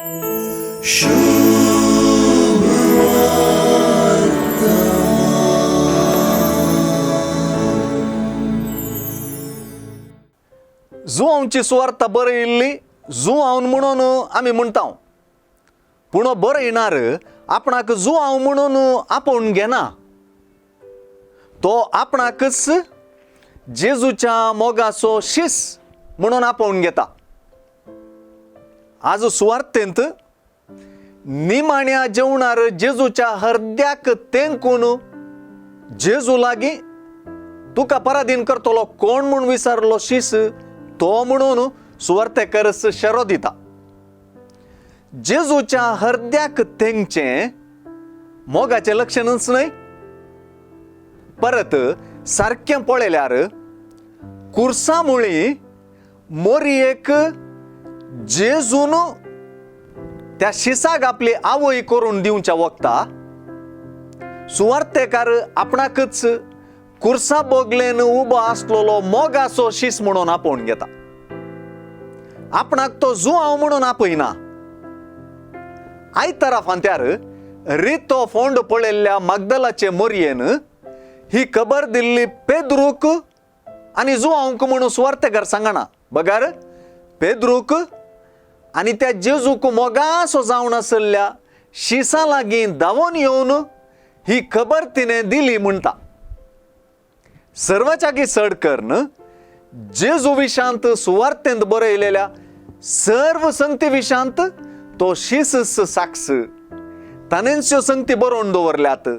जुवांवची सुवार्ता बरयिल्ली जुवांव म्हणून आमी म्हणटा, पूण बरयणार आपणाक जुवांव म्हणून आपोवन घेना. तो आपणाकच जेजूच्या मोगाचो शीस म्हणून आपोवन घेता. आज सुवार्तेंत निमाण्या जेवणार जेजूच्या हरद्याक तेंकून जेजू लागीं तुका पराधीन करतलो कोण म्हूण विचारलो शीस तो म्हणून सुवार्तेकरस शेरो दिता. जेजूच्या हरद्याक तेंगचें मोगाचें लक्षणच न्हय. परत सारकें पळयल्यार कुर्सा मुळी मोरयेक जेजून त्या शिसाक आपली आवय करून दिवच्या वखता सुवार्तेकार आपणाकच कुर्सा बोगलेन उबो आसलेलो मोगाचो शीस म्हणून आपोवन घेता. आपणाक तो जुआंव म्हणून आपयना. आयतारा फांत्यार रितो फोंड पळयल्ल्या मागदलाचे मोरयेन ही खबर दिल्ली पेद्रूक आनी जुआंवक म्हणून सुवार्तेकार सांगना, बगर पेद्रूक आनी त्या जेजूक मोगासो जावन आशिल्ल्या शिसा लागीं धांवून येवन ही खबर तिणें दिली म्हणटा. सर्वच्यागी चड करून जेजू विशांत सुवार्तेंत बरयलेल्या सर्व संगती विशांत तो शीस साक्ष ताणेंच ह्यो संगती बरोवन दवरल्यात.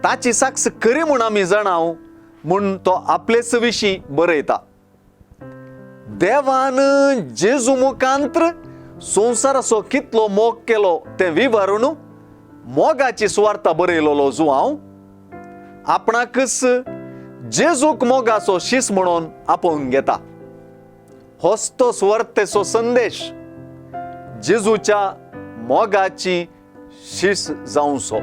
ताची साक्ष खरी म्हूण आमी जाणाव म्हूण तो आपलेच विशीं बरयता. देवान जेजू मुखांत्र संवसाराचो कितलो मोग केलो तें विवरून मोगाची सुवार्ता बरयलेलो जुआंव आपणाकच जेजूक मोगाचो शीस म्हणून आपोवन घेता. होच तो सुवार्तेचो संदेश, जेजूच्या मोगाची शीस जावचो.